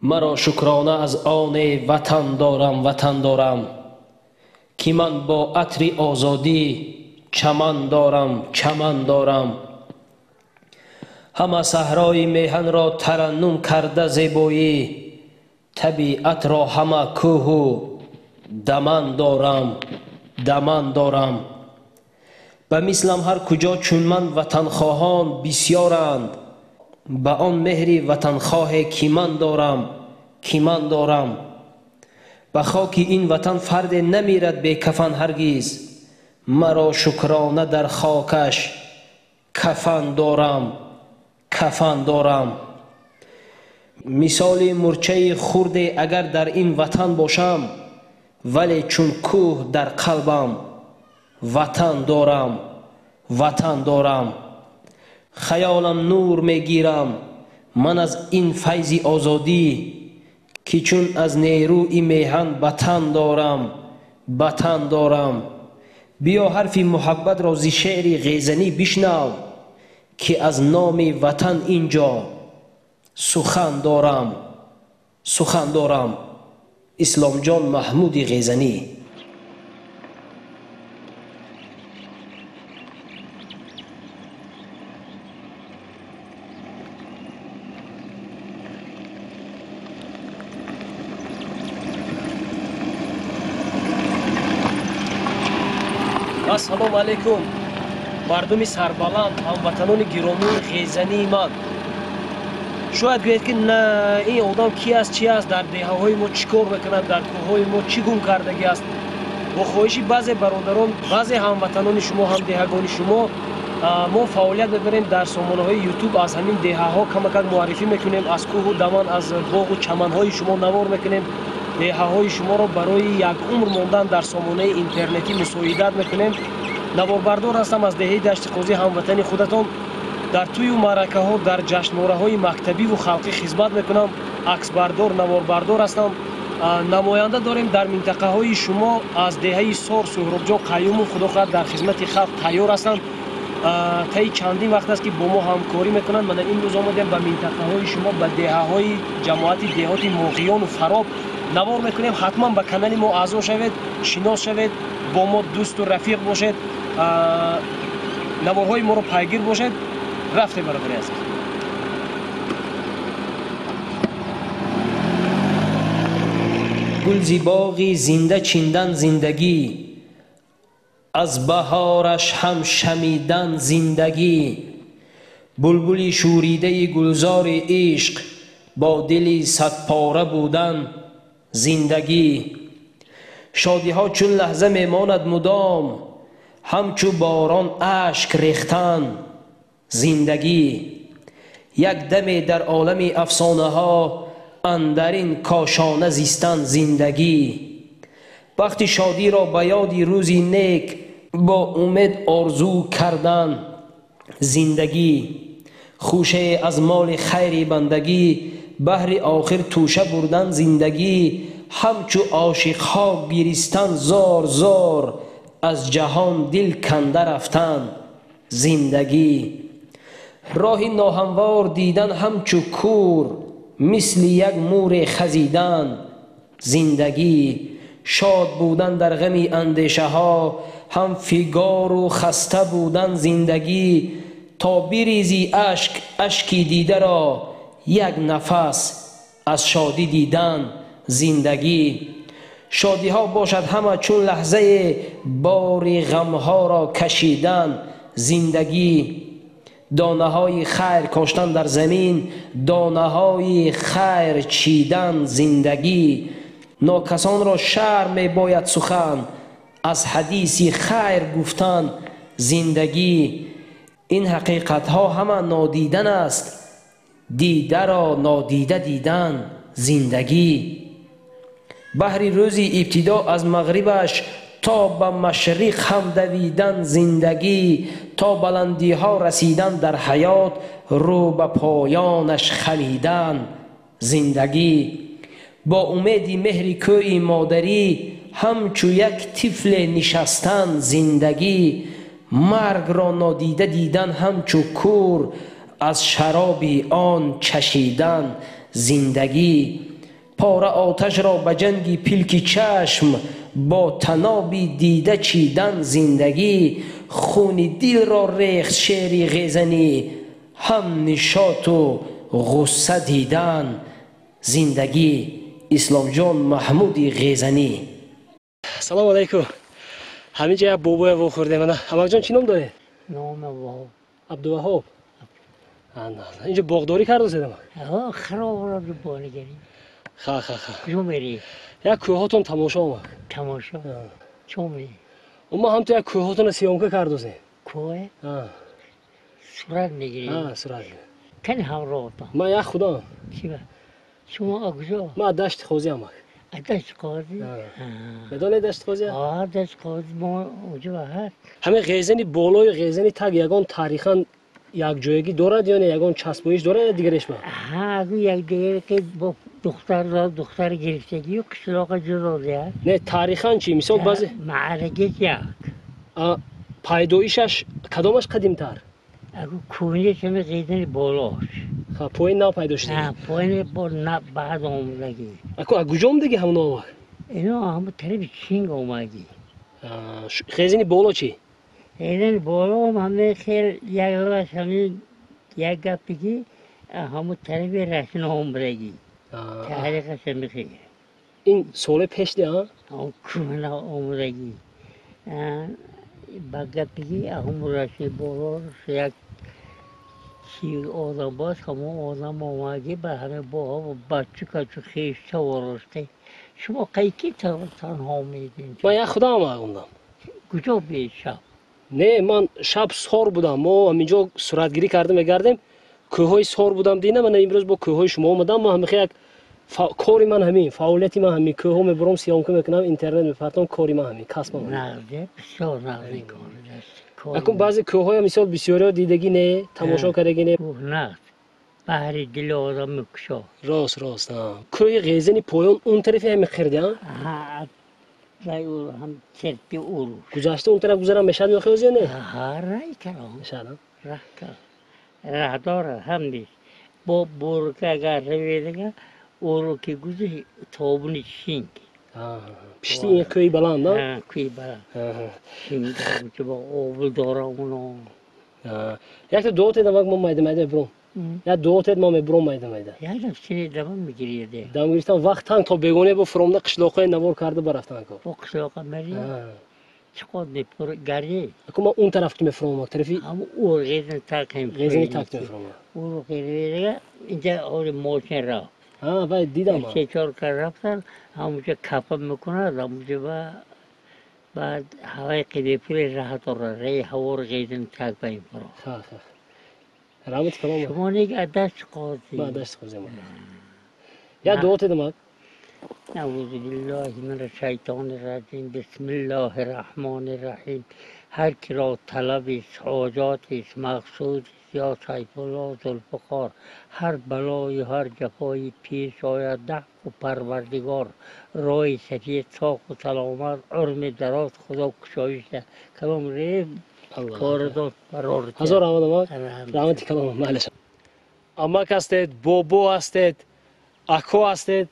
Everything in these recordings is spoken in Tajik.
Маро шукрона аз оне ватан дорам, ватан дорам, ки ман бо атри озодӣ чаман дорам, чаман дорам. Ҳама саҳрои меҳанро тараннум карда зебоӣ, табиатро ҳама кӯҳу даман дорам, даман дорам. Ба мислам ҳар куҷо чун ман ватанхоҳон бисёранд, ба он меҳри ватанхоҳе ки ман дорам, ки ман дорам. Ба хоки ин ватан фарде намирад бекафан ҳаргиз, маро шукрона дар хокаш кафан дорам, кафан дорам. Мисоли мурчаи хурде агар дар ин ватан бошам, вале чун кӯҳ дар қалбам ватан дорам, ватан дорам. Хаёлам нур мегирам ман аз ин файзи озодӣ, ки чун аз нерӯи меҳан ба тан дорам, ба тан дорам. Биё ҳарфи муҳаббатро зи шеъри ғезанӣ бишнав, ки аз номи ватан инҷо сухан дорам, сухан дорам. Исломҷон Маҳмуди Ғезанӣ. Ассалому алайкум, мардуми сарбаланд, ҳамватанони гиромии ғезании ман. Шояд гӯед ки на, ин одам ки аст, чи аст, дар деҳаҳои мо чӣ кор мекунад, дар кӯҳҳои мо чӣ гум кардагӣ аст. Бо хоҳиши баъзе бародарон, баъзе ҳамватанони шумо, ҳамдеҳагони шумо, мо фаъолият мебарем дар сомонаҳои ютуб, аз ҳамин деҳаҳо камакак муаррифӣ мекунем, аз кӯҳу даман, аз боғу чаманҳои шумо навор мекунем, деҳаҳои шуморо барои як умр мондан дар сомонаи интернетӣ мусоидат мекунем. Наворбардор ҳастам аз деҳаи Дашти Қозӣ, ҳамватани худатон. Дар тӯю маъракаҳо, дар ҷашнвораҳои мактабиву халқӣ хизмат мекунам, аксбардор, наворбардор ҳастам. Намоянда дорем дар минтақаҳои шумо аз деҳаи Сор Суҳробҷон Қаюмов, худо хоҳад дар хизмати халқ тайёр ҳастанд. Таи чандин вақт аст ки бо мо ҳамкорӣ мекунанд. Мана имрӯз омадем ба минтақаҳои шумо, ба деҳаҳои ҷамоати деҳоти Моғиёну Фароб навор мекунем. Ҳатман ба канали мо аъзо шавед, шинос шавед, бо мо дӯсту рафиқ бошед, наворҳои моро пайгир бошед. Рафтем, бародари азиз. Гул зи боғи зинда чиндан зиндагӣ, аз баҳораш ҳам шамидан зиндагӣ. Булбули шӯридаи гулзори ишқ, бо дили садпора будан зиндагӣ. Шодиҳо чун лаҳза мемонад мудом, ҳамчу борон ашк рехтан зиндагӣ. Як даме дар олами афсонаҳо андарин кошона зистан зиндагӣ. Вақти шодиро ба ёди рӯзи нек бо умед орзу кардан зиндагӣ. Хӯшае аз моли хайри бандагӣ баҳри охир тӯша бурдан зиндагӣ. Ҳамчу ошиқҳо гиристан зор зор, аз ҷаҳон дил канда рафтан зиндагӣ. Роҳи ноҳамвор дидан ҳамчу кӯр, мисли як муре хазидан зиндагӣ. Шод будан дар ғами андешаҳо, ҳам фигору хаста будан зиндагӣ. То бирезӣ ашк, ашки дидаро, як нафас аз шодӣ дидан зиндагӣ. Шодиҳо бошад ҳама чун лаҳзае, бори ғамҳоро кашидан зиндагӣ. Донаҳои хайр коштан дар замин, донаҳои хайр чидан зиндагӣ. Нокасонро шарм мебояд сухан, аз ҳадиси хайр гуфтан зиндагӣ. Ин ҳақиқатҳо ҳама нодидан аст, дидаро нодида дидан зиндагӣ. Баҳри рӯзи ибтидо аз мағрибаш то ба машриқ ҳам давидан зиндагӣ. То баландиҳо расидан дар ҳаёт, рӯ ба поёнаш хамидан зиндагӣ. Бо умеди меҳри кӯи модарӣ ҳамчу як тифле нишастан зиндагӣ. Маргро нодида дидан ҳамчу кӯр, аз шароби он чашидан зиндагӣ. Пора оташро ба ҷанги пилки чашм, бо таноби дида чидан зиндагӣ. Хуни дилро рехт шеъри ғезанӣ, ҳам нишоту ғусса дидан зиндагӣ. Исломҷон Маҳмуди Ғезанӣ. Салому алайкум. Ҳаминҷа як бобоя вохӯрдем. Ана, амакҷон, чӣ ном доред? Номам Ваҳоб. Абдуваҳоб. Инҷо боғдорӣ кардосед, амак? Харобро бонигарӣ. Ха, ха, ха. Куҷо мерӣ? Як кӯҳотон тамошо, амак. Тамошо? Чо мерӣ? Ма ҳамту як кӯҳотонро съёмка кардосем. Кӯҳе? Сурат мегирӣ? Сурат. Кани ҳамроҳатон? Ман як худам. Чӣ? Шумо аз куҷо? Ман аз Дашти Қозӣ, амак. Аз Дашти Қозӣ? Медонед Дашти Қозӣ? Дашти Қозӣ мо онҷо ҳаст. Ҳамин ғезани болою ғезани таг ягон таърихан якҷоягӣ дорад ё не, ягон часпоиш дорад ё дигареш ба? Ҳа, якдигаре ки бо духтар духтар гирифтагию қишлоқа ҷудо дия. Не, таърихан чӣ? Мисол баъзе маъракаи як. Пайдоишаш кадомаш қадимтар? Аку кӯҳнеш ҳами ғезани болош. Ха, поин нав пайдо шуда. Ҳа, поин бо баъд омадагӣ. Аку аз куҷо омадагӣ ҳамон омак? Ино ҳама тарафи Чинг омадагӣ. Ғезани боло чӣ? Ғезани боло ҳама хел як ҳамин як гапе ки ҳамон тарафи Рашна омадагӣ. Таърихаш ҳами хел. Ин соли пеш де, а? Ҳамон кӯҳна омадагӣ. Ба гапе ки ҳамон Рашни боло як чи одам боз ҳамон одам омадагӣ ба ҳама боҳо бачу качу хеш таворошта. Шумо қайки танҳо медин? Ман як худам омадам. Куҷо бе шаб? Не, ман шаб сор будам. Мо ҳаминҷо суратгирӣ карда мегардем. Кӯҳҳои сор будам дина, ман имрӯз бо кӯҳҳои шумо омадам. Ман ҳамихе як кори ман ҳамин, фаъолияти ман ҳамин. Кӯҳҳо мебурам, съёмка мекунам, интернет мепартам, кори ман ҳамин, касбам ҳамин. Нағзе, бисёр нағзе кор аст. Акун баъзе кӯҳҳоя мисол бисёриҳо дидагӣ не, тамошо кардагӣ не. Кӯҳ нағз, баҳри дили одам мекушо. Рост, рост. Кӯҳи Ғезани поён он тарафи ҳамин хирди, а? Ҳа, ҳам черпи уруш. Гузашта он тараф гузарам мешавад мехоҳед ё не? Ҳа, рай калон. Мешавад, а? Раҳ калон. Раҳ дорад ҳам нест. Бо бурка агар раведага, уруки гузашт тобуни шинг. Пишти ин кӯҳи баланд, а? Ҳа, кӯҳи баланд. Шинг бо обу дора уно. Якта дуо тедам, мо майда майда мебурам. Як дуо тед, мо мебурам майда майда. Якдам сини дама мегиред. Дам гирифтам вақт танг то бегоне бо фуромда қишлоқҳои навор карда барафтан ко. Бо қишлоқа мери? Чӣ қад мепур гарди? Аку ман он тараф ки мефуромам, тарафи Ҳам ур ғезани так ҳам. Ғезани так мефуромам. Ур ғезани инҷа ори мошин рафт. Ҳа, вай дидам. Се чор кар рафтан, ҳамонҷо капа мекунад, ҳамонҷо баъд ҳаваи қибепури раҳат дорад, раи ҳаворо ғезани так ба ин фуро. Ха, ха. Раҳмати калом. Шумо нег аз Дашти Қозӣ? Ман аз Дашти Қозӣ омадам. Як дуо тедам, ак? Аъузу биллаҳи мина шайтони раҷим. Бисмиллаҳи раҳмони раҳим. Ҳар киро талабист, ҳоҷотист, мақсудист, ё Сайфулло Зулфиқор, ҳар балою ҳар ҷафои пеш ояд, дафъу Парвардигор, роҳи сафед, соқу саломат, урми дароз, Худо кушоиш диҳад. Калом реб коридор барор. Ҳазор раҳмат, амак. Раҳмати калом, майлаш. Амак ҳастед, бобо ҳастед, ако ҳастед.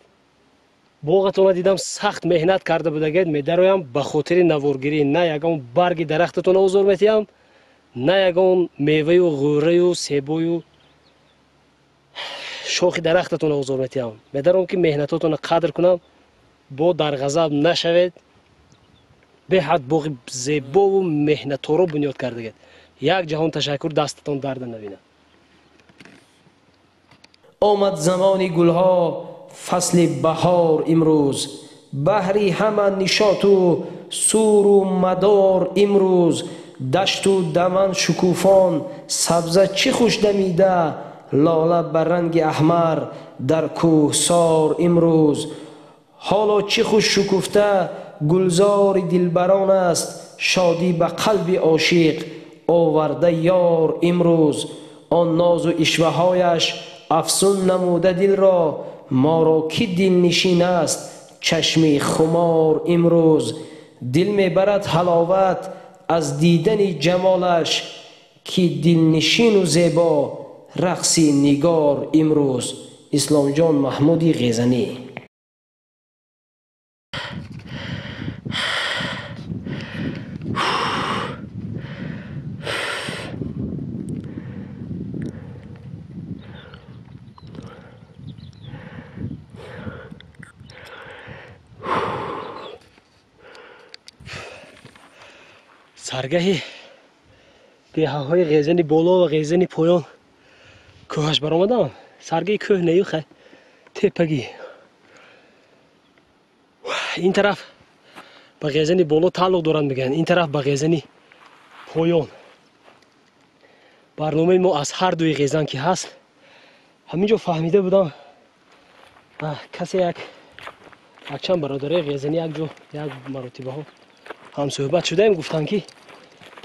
Боғатонро дидам, сахт меҳнат карда будагед. Медароям ба хотири наворгирӣ. На ягон барги дарахтатонро озор метиҳам, на ягон меваю ғӯраю себою шохи дарахтатонро озор метиҳам. Медаром ки меҳнатотонро қадр кунам, бо дар ғазаб нашавед. Беҳад боғи зебову меҳнаторо бунёд кардагед. Як ҷаҳон ташаккур, дастатон дарда набинад. Омад замони гулҳо, фасли баҳор имрӯз, баҳри ҳама нишоту суру мадор имрӯз. Дашту даман шукуфон, сабза чӣ хуш дамида, лола ба ранги аҳмар дар кӯҳсор имрӯз. Ҳоло чӣ хуш шукуфта гулзори дилбарон аст, шодӣ ба қалби ошиқ оварда ёр имрӯз. Он нозу ишваҳояш афсун намуда дилро, моро ки дилнишин аст чашми хумор имрӯз. Дил мебарад ҳаловат аз дидани ҷамолаш, ки дилнишину зебо рақси нигор имрӯз. Исломҷон Маҳмуди Ғезанӣ. Саргаҳи деҳаҳои Ғезани боло ва Ғезани поён кӯҳаш баромадам. Саргаҳи кӯҳ нею хай теппагӣ. Ин тараф ба Ғезани боло тааллуқ доранд мегӯянд, ин тараф ба Ғезани поён. Барномаи мо аз ҳар дуи Ғезан ки ҳаст, ҳамин ҷо фаҳмида будам касе якчанд бародарои Ғезанӣ як ҷо як маротибаҳо ҳамсӯҳбат шудаем, гуфтанд ки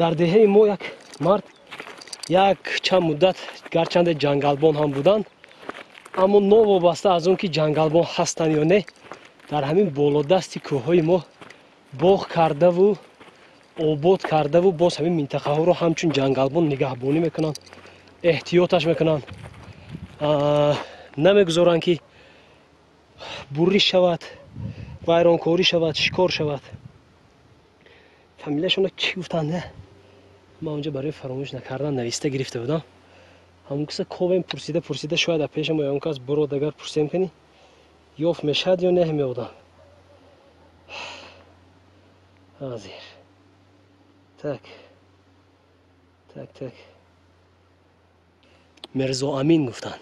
дар деҳаи мо як мард як чанд муддат гарчанде ҷангалбон ҳам буданд, аммо новобаста аз он ки ҷангалбон ҳастанд ё не, дар ҳамин болодасти кӯҳҳои мо боғ кардаву обод кардаву боз ҳамин минтақаҳоро ҳамчун ҷангалбон нигаҳбонӣ мекунанд, эҳтиёташ мекунанд, намегузоранд ки бурриш шавад, вайронкорӣ шавад, шикор шавад. Фамилияшонро чӣ гуфтанд? Ман онҷо барои фаромӯш накардан нависта гирифта будам. Ҳамон киса ковем пурсида пурсида шояд аз пешам ягон кас бурод, агар пурсем кани ёфт мешавад ё не меодам. Ҳозир. Так. Так, так. Мирзо Амин гуфтанд.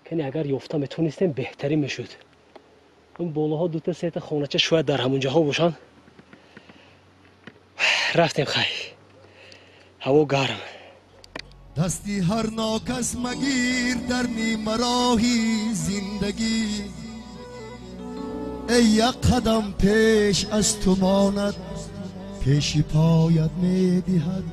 Кани агар ёфта метонистем беҳтарин мешуд. Он болоҳо дута сета хонача шояд дар ҳамон ҷоҳо бошанд. Рафтем хай. Ҳаво гарм. Дасти ҳар нокас магир дар нимароҳи зиндагӣ, эй як қадам пеш аз ту монад, пеши поят медиҳад.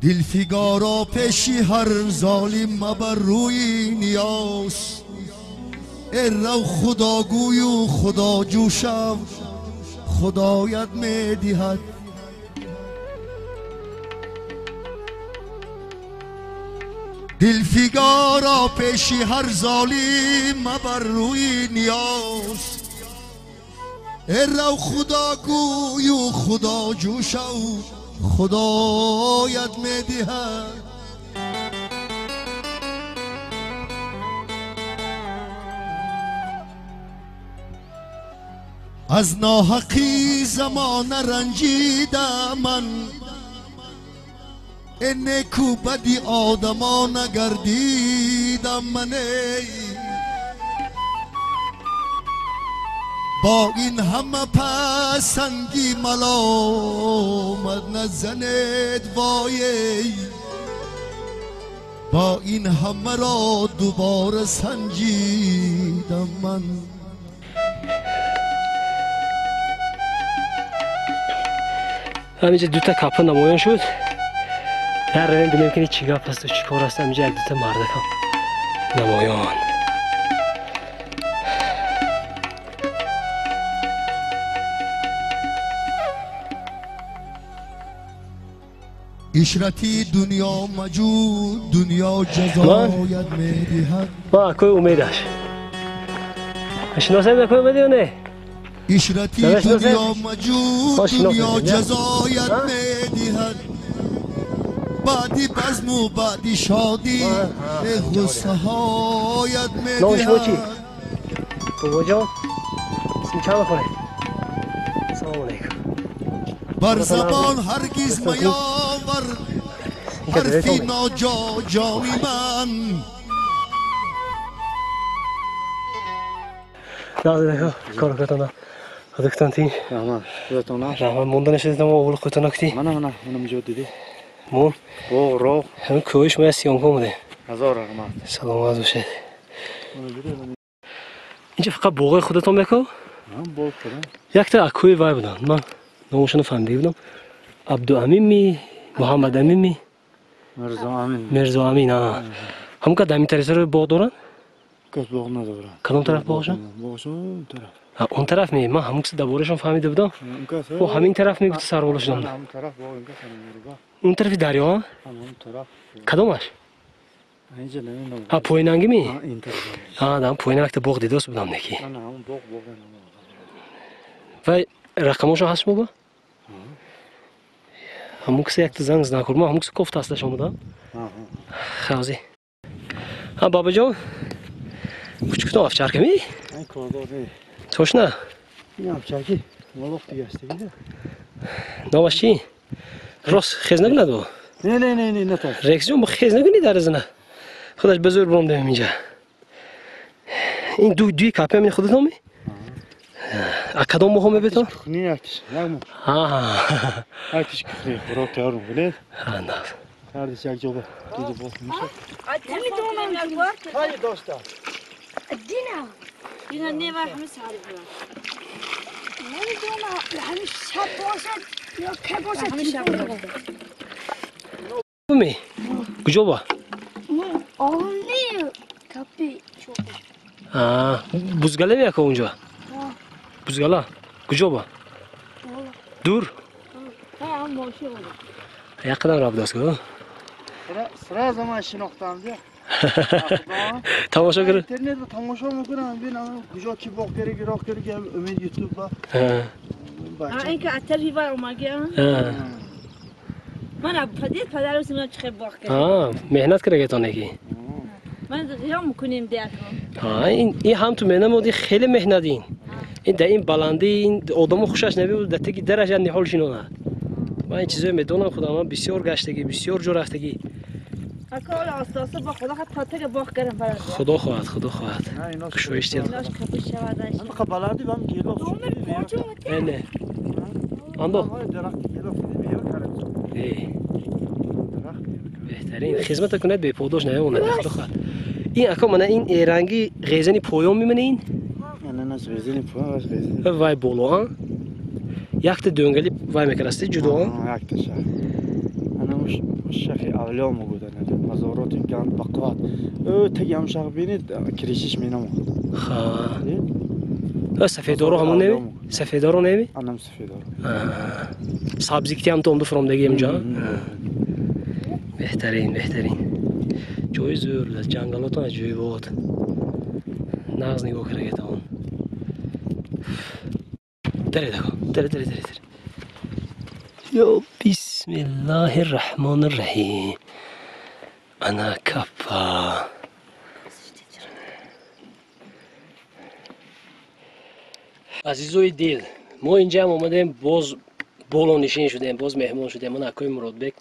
Дилфигоро пеши ҳар золим мабар рӯи ниёз, эй рав худогӯю худоҷӯ шав, худоят медиҳад. Дилфигоро пеши ҳар золим мабар рӯи ниёз, эй рав худогӯю худоҷӯ шав, худоят медиҳад. Аз ноҳақи замона ранҷида ман, э неку бади одамо нагардидам ман, эй бо ин ҳама пасанги маломат назанед вой, бо ин ҳамаро дубора санҷидам ман. Ҳаминҷа дута капа намоён шуд. Дар равем бинем ки чӣ гап асту чӣ кор аст. Ҳаминҷа як дута мардакам намоён. Ишрати дунё маҷуд, дунё ҷазоят медиҳад. Ман акои умедаш. Шиносем акои умед ё не? Ишрати дунё маҷуд, дунё ҷазоят медиҳад. Баъди базму баъди шодӣ ғуссаҳоят медиҳад. Номи шумо чӣ? Бобоҷон, исми чанд мехонед? Салому алейкум. Бар забон ҳаргиз маёвар ҳарфи ноҷо ҷони ман. Коркатона худактон тин. Раҳмат, худатон. Раҳмат, монда нашудед мо овул худатон кути. Мана мана, манам ҷо дидӣ. Мон? Боғ, роғ. Ҳамин кӯҳиш мо сиёнко омадем. Ҳазор раҳмат. Саломат бошед. Инҷа фақат боғои худатон меков? Ҳам боғ худам. Якта акӯи вай буданд. Ман номашонро фаҳмида будам. Абдуамин ми, Муҳаммадамин ми? Мирзо Амин. Мирзо Амин, а. Ҳамон ка дар тарисаро боғ доранд? Кас боғ надорад. Кадом тараф боғшон? Боғшон он тараф. Он тараф ми? Ман ҳамон киси дар борашон фаҳмида будам. О, ҳамин тараф мегуфти сарболо шудам. Ҳамон тараф боғ, ин кас Он тарафи дарё? Ҳамон тараф. Кадомаш? Инҷа намедонам. А поинанги ми? Ин тараф. А, дар поинанг якта боғ дидост будам неки. Ана ҳамон боғ, боғ. Вай рақамошон ҳаст шумо ба? Ҳамон киси якта занг знакур. Ман ҳамон киси кофта асташ омадам. Хавзи. Ҳа, бабаҷон? Кучуктон овчарка ми? Ин кордор не. Точно? Ин овчарки молох дига аст дига. Номаш чӣ? Рост хез накунад бо? Не, не, не, не, натарс. Рекс ҷон, бо хез накунӣ дар зина. Худаш ба зӯр бромдем инҷа. Ин дуи капи ҳамин худатон ми? А кадом моҳо мебетон? Кухни яктиш, як моҳ. Яктиш кухни, хӯрок тайёр мекунед. Ҳардиш як ҷо ба дуду боз мешавад. Ҳай дошта. Дина. Дина не ва ҳама сари буд. Намедонам ҳамин шаб бошад ё ке бошад. Ҳамин шаб бошад. Ми? Куҷо ба? Оли капи чӯб. Бузгала меяка унҷо? Бузгала? Куҷо ба? Дур? Як қадам рафтааст ку? Сразу ман шинохтам дия. Тамошо кар. Интернетро тамошо мекунам, бинам куҷо ки боғ кераги, роҳ кераги, умед ютуб ба. Ин ки атари вай омаги. Ман падид падарус ино чӣ хел боғ кераги. Меҳнат керагетон еки. Ман қиём мекунем диакон. Ин ҳам ту менамуд, ин хеле меҳнат ин. Ин дар ин баландӣ ин одамо хушаш набиёд, дар теги дараш як ниҳол шинонад. Ман ин чизое медонам худам, ман бисёр гаштагӣ, бисёр ҷо рафтагӣ. Худо хоҳад, худо хоҳад. Кушоиш диҳад. Не. Андо. Беҳтарин. Хизмата кунед беподош намемонад, худо хоҳад. Ин ака мана ин эранги ғезани поён мемона ин? Вай боло, а? Якта дӯнгали вай мекардасти ҷудо? Якта шах. Ана шахи авлиё мегӯянд, мазороти ганд ба қувват. Теги ҳам шах бинед, киришиш менамояд. Ха. Сафедоро ҳамон неми? Сафедоро неми? Анам сафедоро. Сабзикти ҳам то онду фуромдаги инҷо? Беҳтарин, беҳтарин. Ҷои зӯр, ҷангалотон аҷоибот. Нағз нигоҳ карагетон. Даре дако, даре, даре, даре, даре. Ё бисмиллаҳир раҳмонир раҳим. Ана капа. Азизои дил, мо инҷа ҳам омадем, боз болонишин шудем, боз меҳмон шудем. Ман акои Муродбек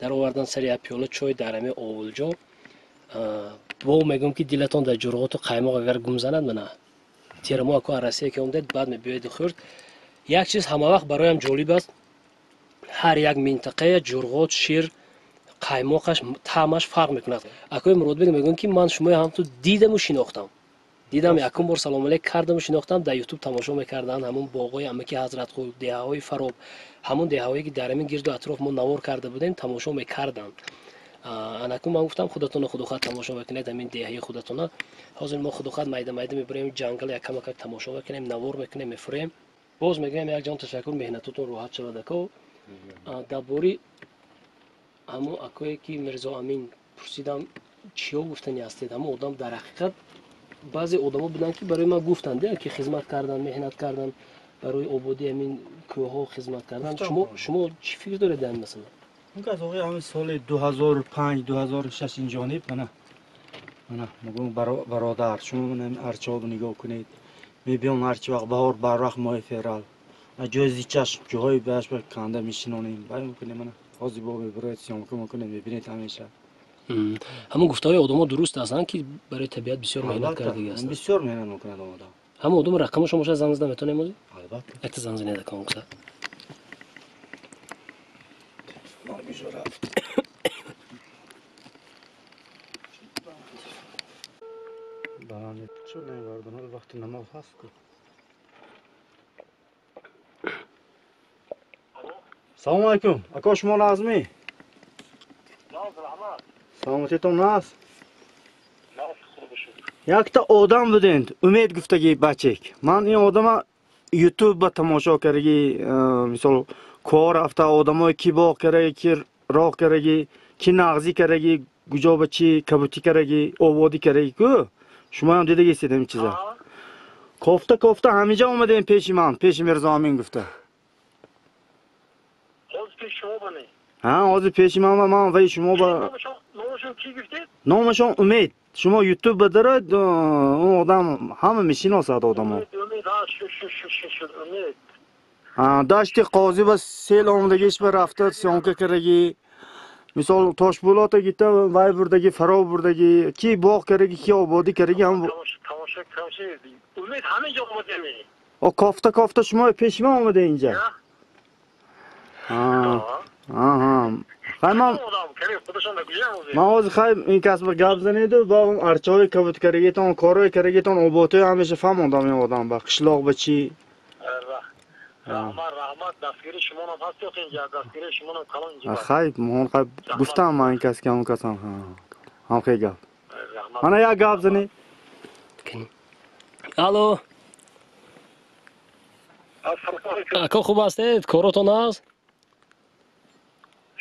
дар овардан сари як пиёла чой дар ҳамин овулҷо. Бо мегӯям ки дилатон дар ҷурғоту қаймоқ агар гум занад, мана тирамо ако Россия ки омдед, баъд мебиёед хӯрд. Як чиз ҳамавақт бароям ҷолиб аст. Ҳар як минтақая ҷурғот, шир, қаймоқаш, таъмаш фарқ мекунад. Акои Муродбек мегӯям ки ман шумои ҳамту дидаму шинохтам. Дидам якум бор салом алейк кардаму шинохтам, дар ютуб тамошо мекарданд ҳамон боғои амаки Ҳазратқул, деҳаҳои Фароб, ҳамон деҳаҳое ки дар ҳамин гирду атроф мо навор карда будем, тамошо мекарданд. Анакун ман гуфтам худатона худохат тамошо мекунед ҳамин деҳаи худатона. Ҳозир мо худохат майда майда мебурем ҷангал якамакак тамошо мекунем, навор мекунем, мефурем. Боз мегӯям як ҷон ташаккур, меҳнатотон роҳат шавад ако. Дар бори ҳамон акое ки Мирзо Амин пурсидам, чиё гуфтани ҳастед? Ҳамон одам дар ҳақиқат баъзе одамо буданд ки барои ман гуфтанд, ки хизмат кардан, меҳнат кардан, барои ободии ҳамин кӯҳҳо хизмат кардан. Шумо чӣ фикр доред дар ин масъала? Мумкин оғои ҳамин соли 2005, 2006 инҷониб мана мана мегӯям бародар, шумо мана арчаҳоро нигоҳ кунед. Мебиём ҳарчи вақт баҳор, барвақт моҳи феврал. Аз ҷои зичаш, ҷоҳои бааш ба канда мешинонем. Бай мекунем мана. Ҳозир бо мебироед съёмка мекунем, мебинед ҳамеша. Ҳамон гуфтаҳои одамо дуруст ҳастанд ки барои табиат бисёр меҳнат кардагӣ ҳастанд. Бисёр меҳнат мекунад одам. Ҳамон одам рақамашо бошад занг зада метавонем ҳозир? Албатта. Якта занг занед акон гуфта. Вақти намоз ҳаст ку. Салому алайкум. Ако шумо Назмӣ? Саломатитон наст? Якта одам будед, Умед гуфтаги бачек. Ман ин одама ютуб ба тамошо кардаги, мисол кор рафта одамое ки боғ кардаги, ки роҳ кардаги, ки нағзӣ кардаги, куҷо ба чӣ кабутӣ кардаги, ободӣ кардаги ку. Шумоям дидагистед ҳамин чиза. Кофта кофта ҳамиҷа омадем пеши ман, пеши Мирзо Амин гуфта. Ҳозир пеши шумо ба не? Ҳа, ҳозир пеши ман ва ман вай шумо ба Номашон чӣ гуфтед? Номашон Умед. Шумо YouTube бадаред, он одам ҳама мешиносад одамо. Умед, ҳа, шуд, Умед. Дашти Қозӣ ба сел омадагиш ба рафта съёмка кардаги. Мисол Тошбулота гита вай бурдаги, фаро бурдаги, ки боғ кардаги, ки ободӣ кардаги ҳам тамошо тамошо. Умед ҳамин ҷо омада ми. О кофта кофта шумо пеши ман омада инҷа. Аҳа. Хай ман ҳозир хай ин кас ба гап занеду ба он арчаҳои кабуд кардагитон, корҳои кардагитон, оботҳои ҳамеша фаҳмондам ин одам ба қишлоқ ба чӣ. Раҳмат, раҳмат, дастгирии шумонам ҳаст ё инҷа, дастгирии шумонам калон инҷа. Хай, ман хай гуфтам ман ин кас ки он касам ҳам хай гап. Мана як гап занӣ. Алло. Ако хуб ҳастед? Коротон аст?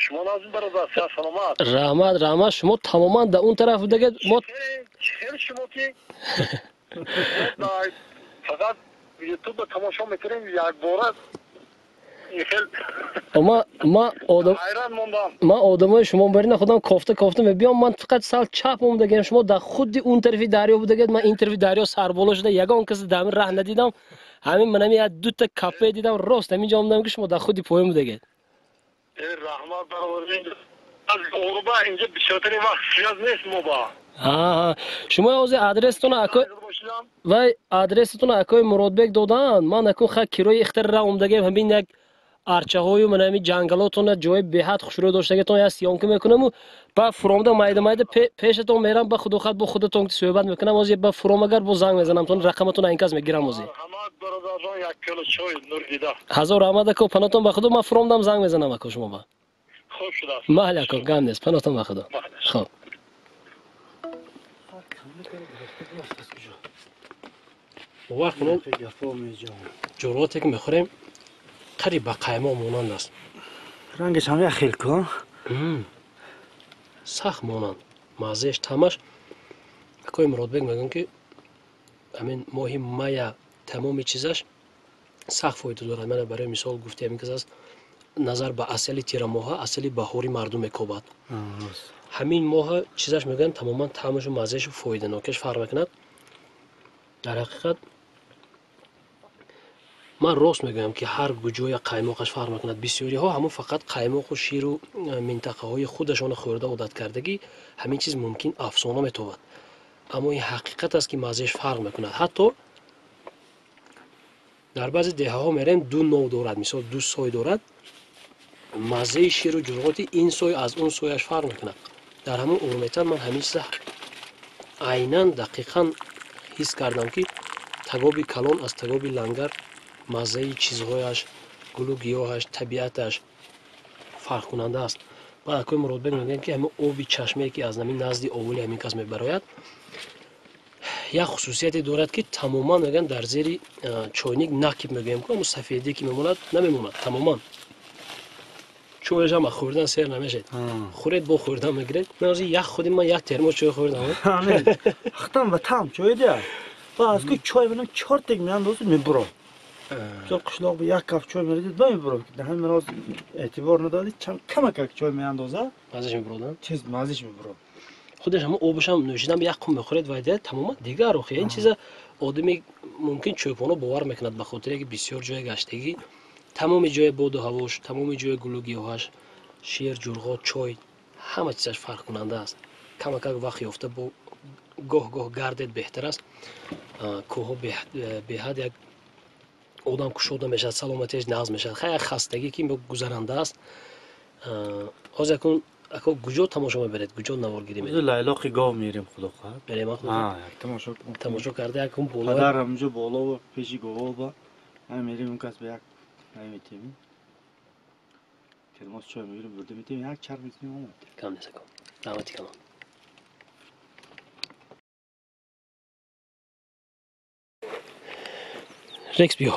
Шумо назм бародар, саломат. Раҳмат, раҳмат. Шумо тамоман дар он тараф будагед, мо хеле шумо ки фақат YouTube тамошо мекунем, якбора ма мондам. Ма одамои шумо барина худам кофта кофта мебиём, ман фақат сал чап омадагем, шумо дар худи он тарафи дарё будагед, ман ин тарафи дарё сарболо шуда ягон касе дар ҳамин раҳ надидам. Ҳамин ман ҳамин як дута кафе дидам, рост ҳамин ҷо омадам ки шумо дар худи поён будагед. Раҳмат бародар. Аз Урба инҷа бисёртарин вақт связ нест мо ба. Ҳа, шумо ҳозир адрестона акои вай адресатона акои Муродбек додан, ман акун ха кирои ихтар ра омадагем, ҳамин як арчаҳою ман ҳамин ҷангалотона ҷои беҳад хушрӯ доштагитон як съёмка мекунаму ба фуромда майда майда пешатон мерам, ба худохат бо худатон суҳбат мекунам. Ҳозир ба фуром агар бо занг мезанам, тон рақаматон ин кас мегирам ҳозир. Раҳмат бародарҷон, як пиёла чой нур дида. Ҳазор раҳмат ако, панотон ба худо, ман фуромдам занг мезанам ако шумо ба. Хуб шудааст. Майли ако, гам нест, панотон ба худо. Хуб. Бовар кунед, ҷуръоте ки мехӯрем қариб ба қаймоқ монанд аст. Рангаш ҳам як хел ку. Сахт монанд. Маззааш, таъмаш. Акои Муродбек мегӯянд ки ҳамин моҳи мая тамоми чизаш сахт фоида дорад. Мана барои мисол гуфти ҳамин кас аст, назар ба асали тирамоҳа, асали баҳори мардум мекобад. Ҳамин моҳа чизаш мегӯянд тамоман таъмашу маззашу фоиданокиаш фарқ мекунад. Дар ҳақиқат ман рост мегӯям ки ҳар ҷоя қаймоқаш фарқ мекунад. Бисёриҳо ҳамон фақат қаймоқу ширу минтақаҳои худашонро хӯрда одат кардагӣ, ҳамин чиз мумкин афсона метобад. Аммо ин ҳақиқат аст ки маззааш фарқ мекунад. Ҳатто дар баъзе деҳаҳо мерем ду нов дорад, мисол ду сой дорад, маззаи ширу ҷурғоти ин сой аз он сояш фарқ мекунад. Дар ҳамон Урметан ман ҳамин чиза айнан дақиқан ҳис кардам ки тагоби калон аз тагоби лангар маззаи чизҳояш, гулу гиёҳаш, табиаташ фарқкунанда аст. Баъд акои Муродбек мегӯянд ки ҳамин оби чашмае ки аз ҳамин назди овули ҳамин кас мебарояд, як хусусияте дорад ки тамоман мегӯянд дар зери чойник накиб мегӯем ку, ҳамун сафедие ки мемонад намемонад тамоман. Чойаш ҳам хӯрдан сер намешед. Хӯред бо хӯрдан мегиред. Ман ҳозир як худи ман як термос чой хӯрдам. Хатам ва там чой дия. Ба аз ку чой менам чор тек меандозу мебурам. Мисол қишлоқ ба як каф чой мерезед ба мебурам. Даҳан ман ҳозир эътибор надодед, чанд камакак чой меандозад. Маззаш мебурад? Тез маззаш мебурад. Худаш ҳамон обашам нӯшидан як қум мехӯред ва дия тамоман дигар рӯхи. Ин чиза одами мумкин чӯпоно бовар мекунад ба хотире ки бисёр ҷоя гаштагӣ, тамоми ҷои боду ҳавош, тамоми ҷои гулу гиёҳаш, шир, ҷурғот, чой, ҳама чизаш фарқкунанда аст. Камакак вақт ёфта бо гоҳ-гоҳ гардед беҳтар аст. Кӯҳҳо беҳад як одам кушода мешавад, саломатиаш нағз мешавад. Хай як хастагӣ ки гузаранда аст. Ҳозир акун ако куҷо тамошо мебаред, куҷо наворгирӣ медед? Лайлоқи гов мерем, худо хоҳад. Мерем, худо хоҳад. Як тамошо тамошо карда якун боло. Падар ҳамҷо боло ва пеши гово ба. Ҳам мерем он кас ба як наметем. Термос чой мегирем, бурда метем, як чарх мезанем омад. Кам нест акун. Раҳмати калон. Рекс биё.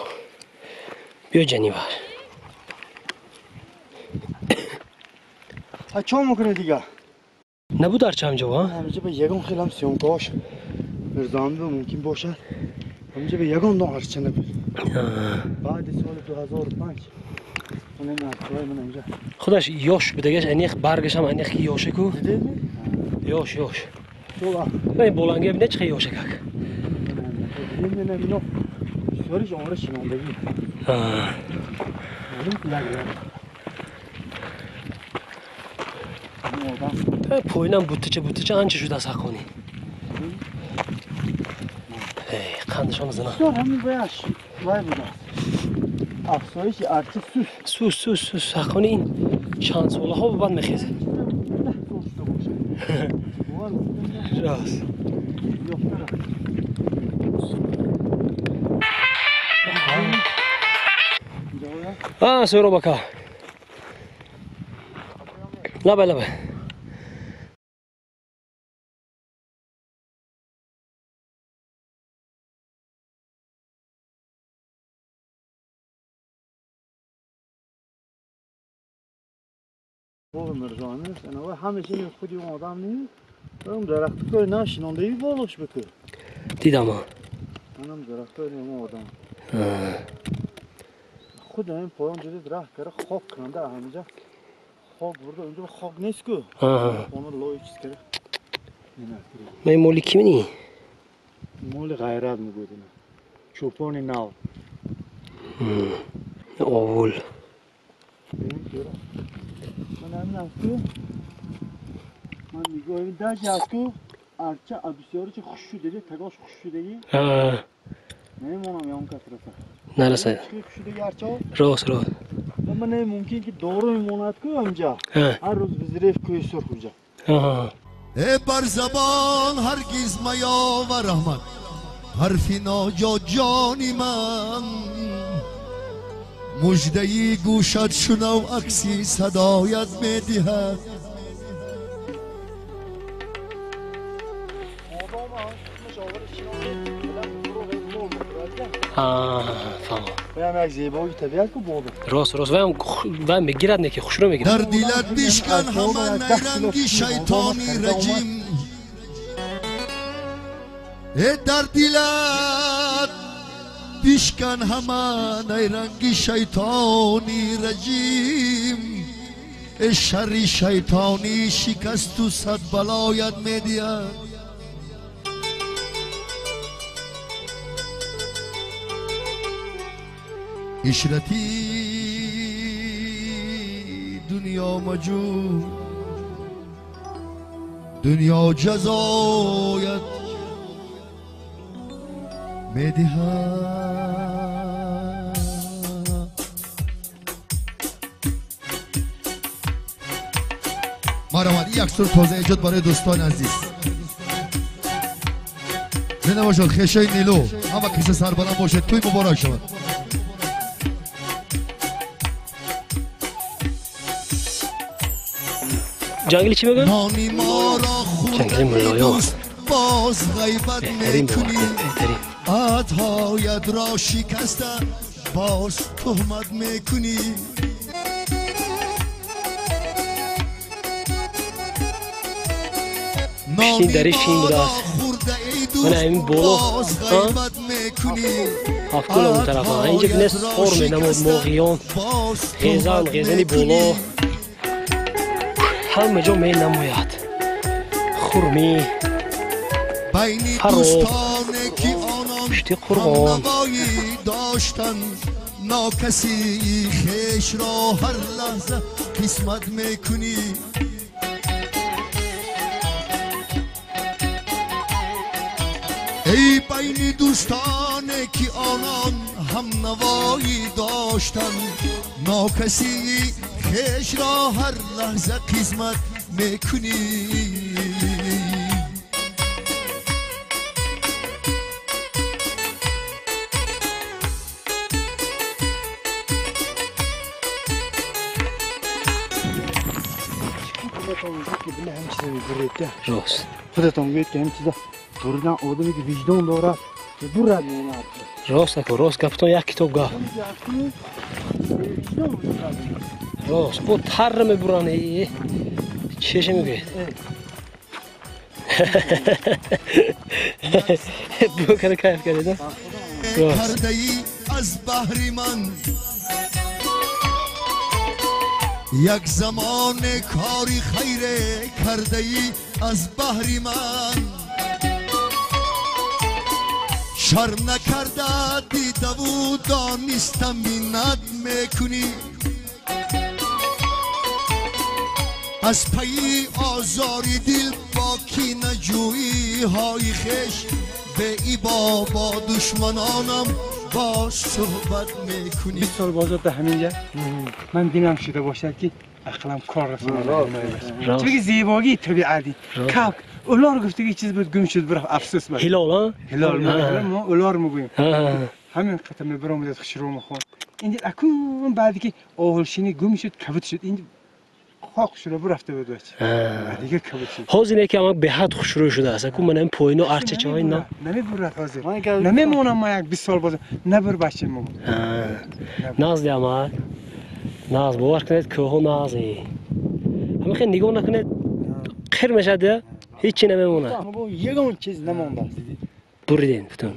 Биё ҷанивар. А чо мекунӣ дига? Набуд арча ҳамҷо, а? Ҳамҷо ба ягон хелам съёмкаош Мирзоамдо мумкин бошад. Ҳамҷо ба ягон дон арча набуд. Баъди соли 2005 ман арчаҳои ман инҷа. Худаш ёш будагаш, аниқ баргашам аниқ ки ёше ку. Дидедми? Ёш, ёш. Ин боланги бина чӣ ёша как. Ино бисёриш омора шинондагӣ. Поинам буттача буттача анча шудааст ҳаққонӣ. Қандашон зина. Бисёр ҳамин баяш вай будааст. Афзоиши арча суст. Суст, суст, суст. Ҳаққонӣ ин чанд солаҳо баъд мехезад. Рост. Суҳроб ака. Лабай, лабай. боғи Мирзоамир аст. Ана ҳамеша ин худи он одам нест. Он дарахтҳои нав шинондагӣ болош бикун. Дидам. Анам дарахтҳои он одам. Худ ҳамин поён ҷудид раҳ кара хок канда ҳаминҷа хок бурда унҷа хок нест ку. Она лой чиз кара. Ман моли ки мини? Моли ғайрат мегӯяд ина. Чӯпони нав. Овул. Ман ҳамин аст ку. Ман нигоҳ даҷ аст ку. Арча бисёричи хуш шудагӣ, тагош хуш шудагӣ. Намемонам ягон кас раса. Нарасад. Хуш шудагӣ арчао? Рост, рост. Ман мумкин ки дору мемонад ку ҳамҷа. Ҳар рӯз визреф кӯҳи сурх унҷа. Э бар забон ҳаргиз маёвар раҳмат ҳарфи ноҷо ҷони ман муждаи гӯшат шунав акси садоят медиҳад. Як зебои табиат ку бодо. Рост, рост. Ваям мегирад не ки хушрӯ мегирад. Дар дилат бишкан ҳама найранги шайтони раҷим. Э дар дилат бишкан ҳама найранги шайтони раҷим. Э шарри шайтонӣ шикасту сад балоят медиҳад. Ишрати дунё маҷӯ, дунё ҷазоят медиҳад. Марҳамат, як сур тоза эҷод барои дӯстони азиз. Зинда бошад хешаи Нилу, ҳама киса сарбаланд бошед, тӯй муборак шавад. Ҷангли чӣ мегӯяд? Ҷангли муллоён. Боз ғайбат Беҳтарин мекунӣ, беҳтарин. Аҳдҳоят ро шикаста боз туҳмат мекунӣ. Пишти дари шин будааст. Мана ҳамин боло, ҳафткӯл он тарафа. Инҷа бинес хор менамуд моҳиён, ғезан, ғезани боло. Ҳама ҷо менамояд. Хурмӣ, фароб, пушти қурғон. Нокаси хешро ҳар лаҳза қисмат мекунӣ. Эй байни дӯстоне ки онон ҳамнавоӣ доштанд, нокаси хешро ҳар лаҳза қисмат мекунӣ. Рост. Худатон гӯед ки ҳамин чиза буридан одаме ки виҷдон дорад бурад мемонад. Рост аку, рост гаптон як китоб гап. Рост, бо тарра мебуранд. Чеша мегӯед? Бу кара кайф кардед? Рост. Кардаи аз баҳри ман Як замон кори хайр кардаӣ аз баҳри ман, шарм накарда дидаву дониста миннат мекунӣ. Аз пайи озори дил бо кинаҷӯиҳои хеш, беибо бо душманонам боз суҳбат мекунӣ. 20 сол бозор дар ҳаминҷа ман дилам шуда бошад ки ақлам кор расонад. Чунки зебогии табиати калк улор гуфтагӣ чиз буд, гум шуд, бирафт, афсӯс буд. Ҳилол, а? Ҳилол, мо улор мегӯем. Ҳамин қадам мебаромадад хушрӯ мехонд. Инҷа акун баъде ки оҳилшинӣ гум шуд, кабуд шуд, инҷа хок шуда бурафта буд бача. Дигар кабуд шуд. Ҳозир не ки ама беҳад хушрӯ шудааст. Аку ман ҳамин поино арчачаҳои на. Намебурад ҳозир. Намемонам ман як 20 сол боз набур бача мо. Наз диама. Наз бовар кунед, кӯҳҳо назе. Ҳамин хел нигоҳ накунед, қир мешавад, ҳеҷ чи намемонад. Ягон чиз намондааст. Буриден бутун.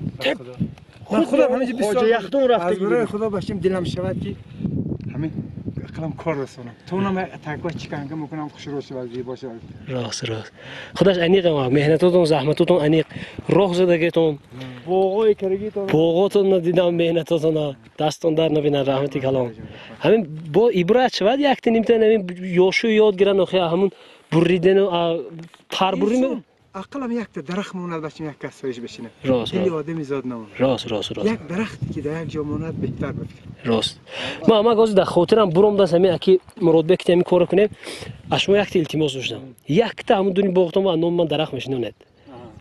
Ман худам ҳаминҷа 20 сол яхдон рафта. Аз барои худо бачам дилам шавад ки ҳамин ақлам кор расонам. То онам таква чиканга мекунам, хушрӯ шавад, зебо шавад. Рост, рост. Худаш аниқ ама меҳнатотон, заҳматотон аниқ, роҳ задагитон, боғои карагитон, боғотон дидам, меҳнатотон дастон дар набинад, раҳмати калом. Ҳамин бо ибрат шавад, якта нимта ҳамин ёшу ёд гиранд, охи ҳамун буридану тарбурӣ. Ақлам якта дарахт монад, бачам як кас соиш бишинад. Рост. Дили одами зод намонад. Рост, рост, рост. Як дарахте ки дар як ҷо монад беҳтар ба фикр. Рост. Ман амак ҳозир дар хотирам буромдааст ҳамин аки Муродбек ки ҳамин корро кунем, аз шумо якта илтимос доштам. Якта ҳамун дуни боғтон ва номи ман дарахт мешинонед.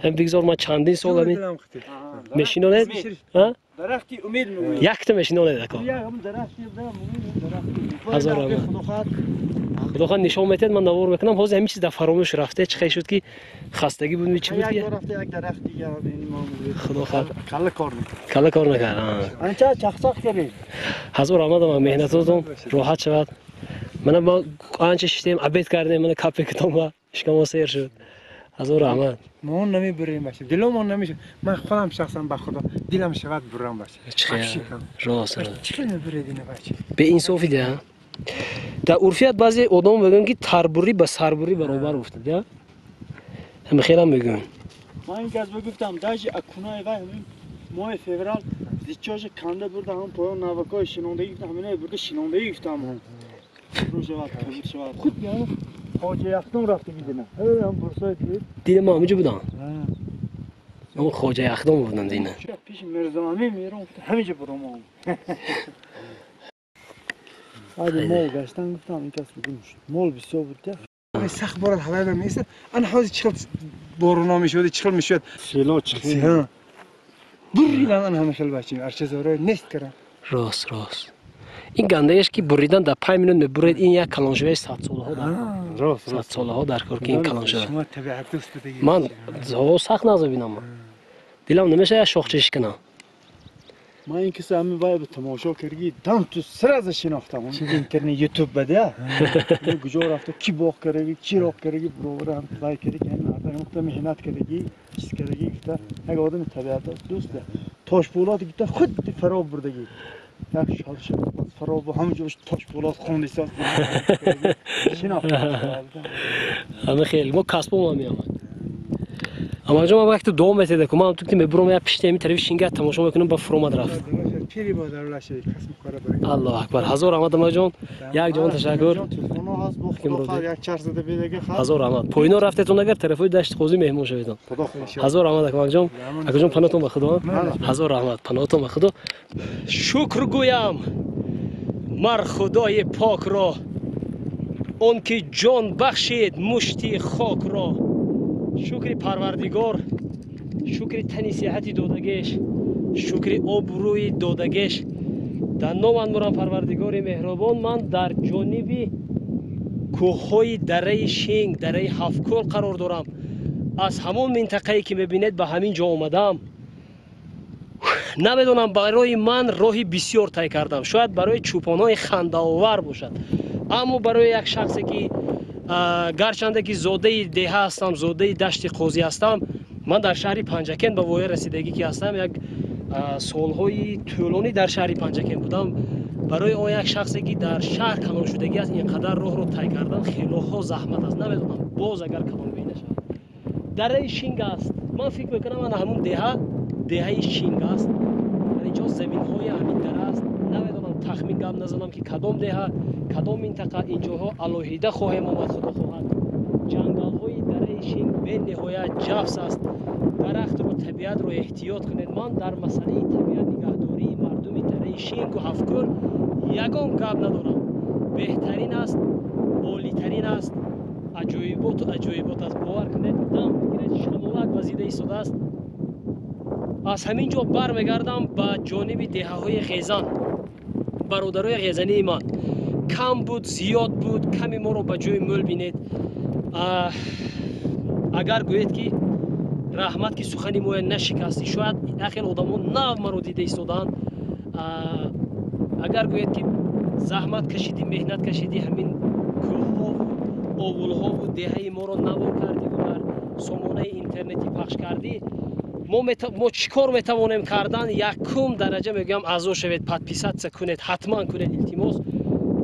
Ҳамин бигзор ман чандин сол ҳамин мешинонед. Дарахти умед мегӯяд. Якта мешинонед ако. Ҳазор раҳмат. Худо хоҳад нишон метиҳад, ман навор мекунам. Ҳозир ҳамин чиз дар фаромӯш рафта, чӣ хел шуд ки хастагӣ буд, чӣ буд? Як рафта як дарахт дигар Худо хоҳад. Калла кор накард. Калла кор накард. Анча чақчақ кардед. Ҳазор раҳмат, меҳнатотон роҳат шавад. Мана мо анча шиштем, обед кардем, мана капе китом шикамо сер шуд. Ҳазор раҳмат. Мо намебурем бача, диломон намешавад. Ман худам шахсан ба худо дилам шавад бурам бача. Чӣ? Рост. Чӣ хел мебуред ина бача? Беинсофӣ да. Дар урфият баъзе одам мегӯянд ки тарбурӣ ба сарбурӣ баробар гуфтад, я? Ҳамин хелам мегӯянд. Ман ин кас бигуфтам, даже акунаи вай ҳамин моҳи феврал зичоша канда бурда, ҳам поён навакои шинондагӣ гуфтам, ҳаминаи бурда шинондагӣ гуфтам. Рӯ шавад, кабуд шавад. Худ яъне хоҷа яхдон рафта дидина. Ҳам бурсои дид. Дидам, ман ҳаминҷо будам. Ҳамон хоҷа яхдон будам дина. Пеши Мирзоамин мерам, ҳаминҷо бурам. Ҳайди мол гаштан гуфтам, ин кас гум шуд. Мол бисёр буд. Сахт борад ҳавои ба меистад. Ана ҳозир чӣ хел боруно мешавад, чӣ хел мешавад. Село чӣ хел. Буридан ана ҳама хел бачим, арчазорро нест кардам. Рост, рост. Ин гандаеш ки буридан дар 5 минут мебуред, ин як калоншавии садсолаҳо дар кор. Рост, рост. Садсолаҳо дар кор ки ин калоншава. Шумо табиатдӯст будагӣ. Ман сахт назар бинам. Дилам намешавад як шохча шиканам. Ман ин киса ҳамин вай ба тамошо кардӣ, дам ту сразу шинохтам. Интернет ютуб бада. Куҷо рафта, ки боғ кардагӣ, чӣ роҳ кардагӣ, баровар ҳам вай кардагӣ, ҳамин ҳамин меҳнат кардагӣ, чиз кардагӣ гуфта, як одами табиатдӯст Тошболот гуфта худ фаро бурдагӣ. Як шалша фаро бу ҳамин ҷо Тошболот хондиса. Шинохтам. Ҳамин хел мо касбом меомад. Амаҷон, ман вақте дуо метеда ку ман тукти мебурам я пишти ҳамин тарафи шинга тамошо мекунам, ба фуромад рафт. Аллоҳу акбар. Ҳазор раҳмат амаҷон, як ҷон ташаккур. Ҳазор раҳмат. Поино рафтетон агар тарафҳои дашти қозӣ меҳмон шаведон. Ҳазор раҳмат акмалҷон. Акаҷон паноҳтон ба Худо. Ҳазор раҳмат, паноҳтон ба Худо. Шукр гӯям мар Худои покро, он ки ҷон бахшид мушти хокро. Шукри Парвардигор, шукри тани сиҳати додагеш, шукри обрӯи додагеш. Дар номат мурам Парвардигори меҳрубон. Ман дар ҷониби кӯҳҳои дараи Шинг, дараи Ҳафткӯл қарор дорам. Аз ҳамон минтақае ки мебинед ба ҳамин ҷо омадам. Намедонам, барои ман роҳи бисёр тай кардам. Шояд барои чӯпонҳои хандаовар бошад, аммо барои як шахсе ки гарчанде ки зодаи деҳа ҳастам, зодаи дашти қозӣ ҳастам, ман дар шаҳри Панҷакент ба воя расидагӣ ки ҳастам, як солҳои тӯлонӣ дар шаҳри Панҷакент будам. Барои он як шахсе ки дар шаҳр калон шудагӣ аст, ин қадар роҳро тай кардан хелоҳо заҳмат аст. Намедонам боз агар калонбӣ нашавад. Дараи Шинг аст. Ман фикр мекунам ана ҳамун деҳа деҳаи Шинг аст. Дар инҷо заминҳои ҳамин дара аст. Намедонам, тахмин гап назанам ки кадом деҳа, кадом минтақа. Инҷоҳо алоҳида хоҳем омад, худо хоҳад. Ҷангалҳои дараи Шинг бениҳоят ҷафс аст. Дарахтро, табиатро эҳтиёт кунед. Ман дар масъалаи табиат нигаҳдории мардуми дараи Шингу Ҳафткӯл ягон гап надорам. Беҳтарин аст, олитарин аст, аҷоиботу аҷоибот аст. Бовар кунед, дам мегиред, шамолак вазида истодааст. Аз ҳамин ҷо бармегардам ба ҷониби деҳаҳои Ғезан. Бародарои ғезании ман, кам буд, зиёд буд, ками моро ба ҷои мӯл бинед. Агар гӯед ки раҳмат ки сухани моя нашикастӣ, шояд яхел одамо нав маро дида истодаанд. Агар гӯед ки заҳмат кашидӣ, меҳнат кашидӣ, ҳамин кӯҳҳову овулҳову деҳаи моро навор кардиву дар сомонаи интернетӣ пахш кардӣ, мо чӣ кор метавонем кардан? Якум дараҷа мегӯям, аъзо шавед, подписаться кунед, ҳатман кунед, илтимос.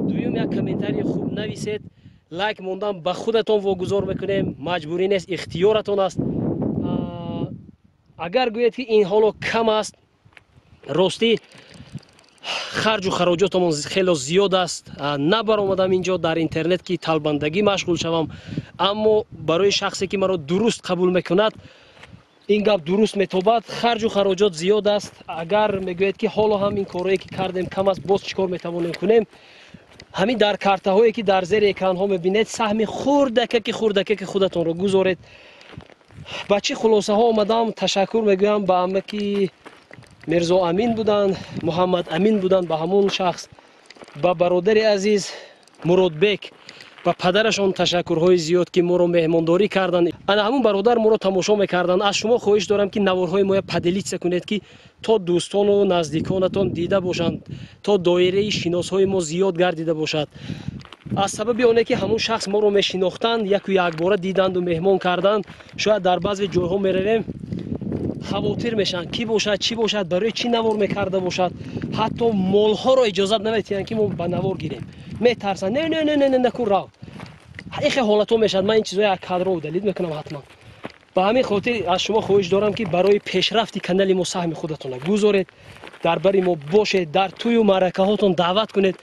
Дуюм, як комментарии хуб нависед, лайк мондан ба худатон вогузор мекунем, маҷбурӣ нест, ихтиёратон аст. Агар гӯед ки ин ҳоло кам аст, ростӣ харҷу хароҷотамон хело зиёд аст. Набаромадам инҷо дар интернет ки талбандагӣ машғул шавам, аммо барои шахсе ки маро дуруст қабул мекунад, ин гап дуруст метобад. Харҷу хароҷот зиёд аст. Агар мегӯед ки ҳоло ҳам ин корое ки кардем кам аст, боз чӣ кор метавонем кунем? Ҳамин дар картаҳое ки дар зери экранҳо мебинед, саҳми хурдакаки хурдакаки худатонро гузоред. Ба чӣ хулосаҳо омадам? Ташаккур мегӯям ба амаки Мирзо Амин буданд, Муҳаммад Амин буданд, ба ҳамон шахс, ба бародари азиз Муродбек, ба падарашон ташаккурҳои зиёд ки моро меҳмондорӣ карданд. Ана ҳамун бародар моро тамошо мекарданд. Аз шумо хоҳиш дорам ки наворҳои моя поделиться кунед, ки то дӯстону наздиконатон дида бошанд, то доираи шиносҳои мо зиёд гардида бошад. Аз сабаби оне ки ҳамун шахс моро мешинохтанд, яку якбора диданду меҳмон карданд, шояд дар баъзе ҷойҳо меравем, хавотир мешаванд, ки бошад, чӣ бошад, барои чӣ навор мекарда бошад. Ҳатто молҳоро иҷозат наметиҳанд ки мо ба навор гирем, метарсанд. Не, не, не, не, не, накун, рав. Ин хел ҳолатҳо мешавад. Ман ин чизҳои аз кадро удалить мекунам ҳатман. Ба ҳамин хотир аз шумо хоҳиш дорам ки барои пешрафти канали мо саҳми худатонро гузоред, дар бари мо бошед, дар тӯю маъракаҳотон даъват кунед,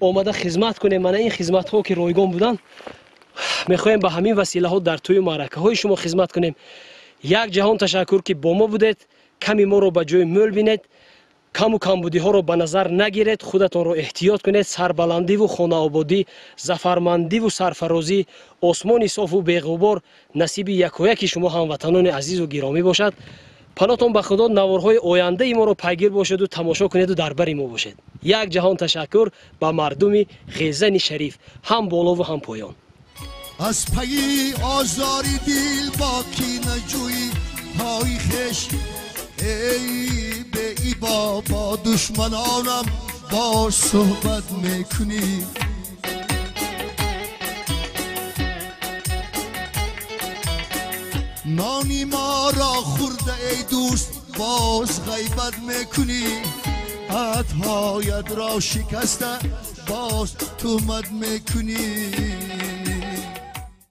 омада хизмат кунем. Мана ин хизматҳо ки ройгон буданд, мехоҳем ба ҳамин василаҳо дар тӯю маъракаҳои шумо хизмат кунем. Як ҷаҳон ташаккур ки бо мо будед. Ками моро ба ҷои мӯл бинед, каму камбудиҳоро ба назар нагиред, худатонро эҳтиёт кунед. Сарбаландиву хонаободӣ, зафармандиву сарфарозӣ, осмони софу беғубор насиби якояки шумо ҳамватанони азизу гиромӣ бошад. Панотон ба Худо, наворҳои ояндаи моро пайгир бошеду тамошо кунеду дар бари мо бошед. Як ҷаҳон ташаккур ба мардуми Ғезани шариф, ҳам болову ҳам поён. Аз пайи озори дил бо ки наҷӯӣ ҳои хеш, эй беибо бо душманонам боз суҳбат мекунӣ. Нони моро хӯрда эй дӯст, боз ғайбат мекунӣ. Аҳдҳоятро шикаста боз туҳмат мекунӣ.